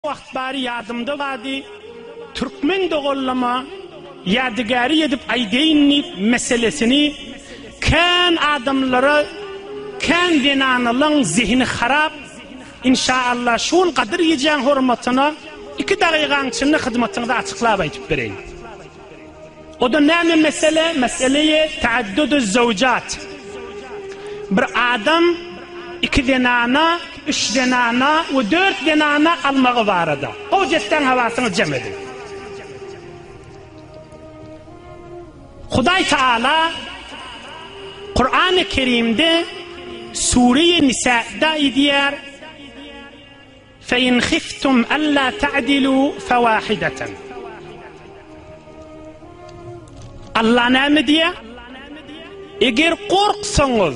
Wagt bary ýadymda bady, türkmen doganlama ýadygäri edip aýdaýyn diýip meselesini kän adamlara kän zenanalaň zehini harap inşa Allah şu gün Gadyr gijäň hormatyna iki dagygaň içinde hyzmatyňyza açyklap aýdyp bereýin. O-da näme mesele? Meseleýi taadduduz zewjat. Bir adam iki zenana, üç zenana we dört zenana almagy barada. Gowy jesden hawasyňyzy jem ediň. Hudaý Taala Kurany Kerimde Sure-i Nisa'da aýdýar, Fe in hiftum alla ta'dilu fewahideten. Allah näme diýýär? Eger gorksaňyz,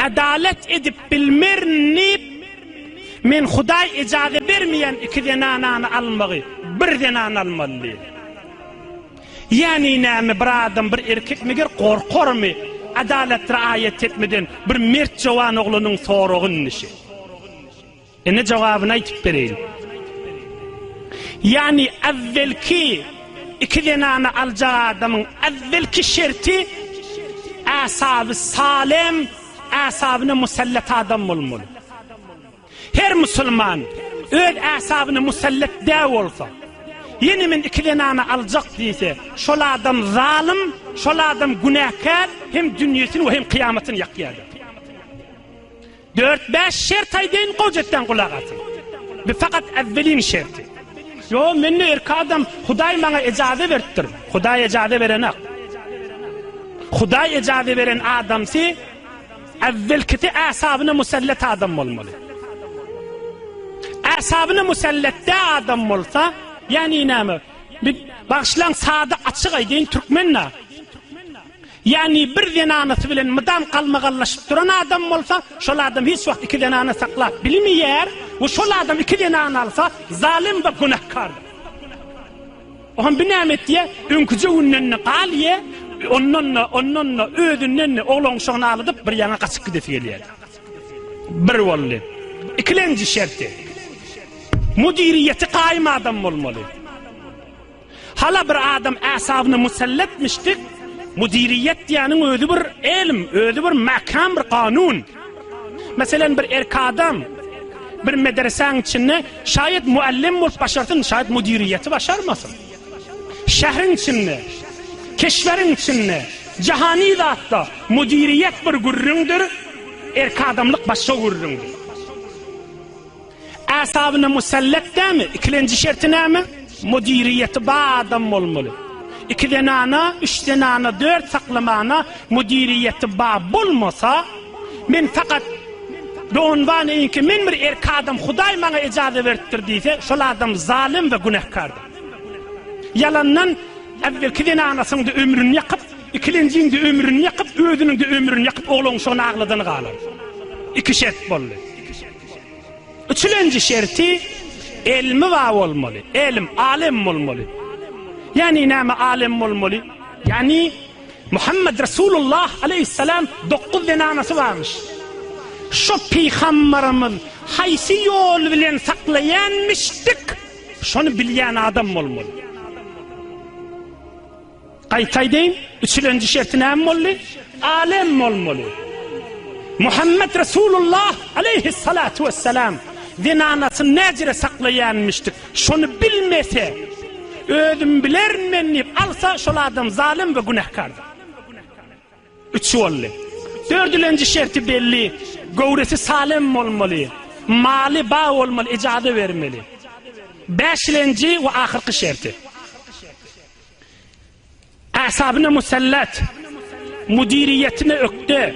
adalat edip bilmerin diýip, men Hudaý ejaza bermeýän iki zenanany almagy, bir zenany almaly diýýär. Ýani näme bir adam, bir erkek meger gorkarmy adalat raýat etmeden bir mert jowan oglanyň soragy indi şi. Indi jogabyny aýtyp bereýin. Ýagny äwwelki iki zenany aljak adamyň äwwelki şerti äsaby salem, äsabyna musallat adam bolmaly. Her musulman öz äsabyna musallat däl bolsa, ýene men iki zenany aljak diýse, şol adam zalym, şol adam günäkär, hem dünýesini we hem kyýamatyny ýakýardyr. Dört-bäş şert aýdaýyn, gojetden gulak asyň. Bu fakat äwwelin şerti. Ýo, mende erki adam, Hudaý maňa ejaza beripdir. Hudaý ejaza berenak. Hudaý ejaza beren adamsy äwwelkisi äsabyna musallat adam bolmaly. Äsabyna musallat dä adam bolsa, ýagny näme? Bagyşlaň sada açyk aýdaýyn türkmen-dä. Ýagny bir zenanasy bilen mydam galmagallaşyp duran adam bolsa, şol adam hiç wagt iki zenana saklap bilmeýär we şol adam iki zenana alsa, zalym we günäkärdir. Oňam bir näme etýär? Öňküje günden-de galýar, ondan-da, ondan-da, özünden-de oglan-uşagyny agladyp bir ýaňa gaçyp gidesi gelýär. Bir boldy. Ikilenji şerti. Müdiriýeti gaýym adam bolmaly. Hala bir adam äsabyna musallatmyşdyk, müdiriýet diýýäniň özi bir elm, özi bir mäkäm bir kanun. Meselen bir erk adam bir medresäň içinde şaýat muallim bolup başarsyn, şaýat müdiriýeti başarmasyn. Şähriň içinde, keşweriň içinde, jahany zatda müdiriýet bir gürrüňdir, erk adamlyk başga gürrüňdir. Äsabyna musallat dämi? Ikilenji şerti näme? Müdiriýeti bar adam bolmaly. Iki zenana, üç zenana, dört saklamana müdiriýeti bar bolmasa, men fakat doganbaneýinki men bir erk adam Hudaý maňa ejaza beripdir diýse, şol adam zalym we günäkärdir. Ýalandan äwwelki zenanasynyň-da ömrüni ýakyp, ikilenjiň-de ömrüni ýakyp, özüniň-de ömrüni ýakyp, oglan-uşagyny agladany galar. Iki şert boldy. Üçülenji şerti elmi bar bolmaly. Elm, alem bolmaly. Ýagny näme alem bolmaly? Ýagny Muhammed Resulullah aleyhisselam 9 zenanasy barmyş. Şo pygambarymyz haýsy ýol bilen saklaýanmyşdyk, şony bilýän adam bolmaly. Gaýta aýdaýyn, üçülenji şerti näme boldy? Alem bolmaly. Muhammet Resulullah aleýhissalatu wessalam zenanasyny näjire saklaýanmyşdyk, şony bilmese, özüm bilerin men diýip alsa, şol adam zalym we günäkärdir. Üç boldy. Dördülenji şerti belli, göwresi salem bolmaly, maly ba bolmaly, ejaza bermeli. Bäşilenji we ahyrky şerti. Äsabyna musallat, müdiriýetine ökde,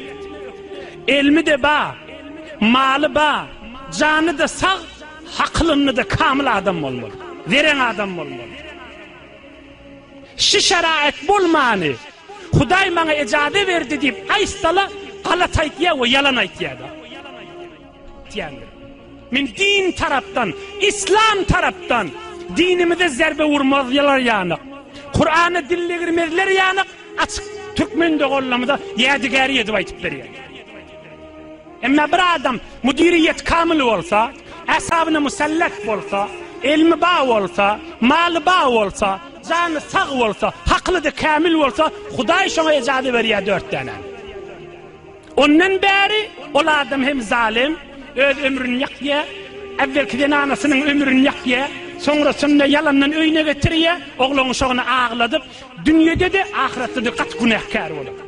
elmi-de ba, maly ba, jany-da sag, hakylynda-da kamyl adam bolmaly. Zereň adam bolmaly. Şi şeraet bolmany, Hudaý maňa ejaze berdi diýip aýtsala, galat aýtýar we ýalan aýtýar-da. Diýendir. Men din tarapdan, islam tarapdan dinimize zerbe urmazlar ýalyk, Kurana dil degirmezler ýalyk açyk türkmen doganlarymyza ýädigäri edip aýtyp berýän. Emma bir adam müdiriýet kamyl bolsa, Äsabyna musallat bolsa, elmi ba bolsa, maly ba bolsa, jany sag bolsa, hakyly-da kämil bolsa, Hudaý şoňa ejaza berýär dört dänäni. Ondan bäri ol adam hem zalym, öz ömrüni ýakýar, äwwelki zenanasynyň ömrüni ýakýar, soňrasynda ýalandan öýüne getirýär, oglan-uşagyny agladyp, dünýede-de, ahyretde-de gaty günäkär bolar.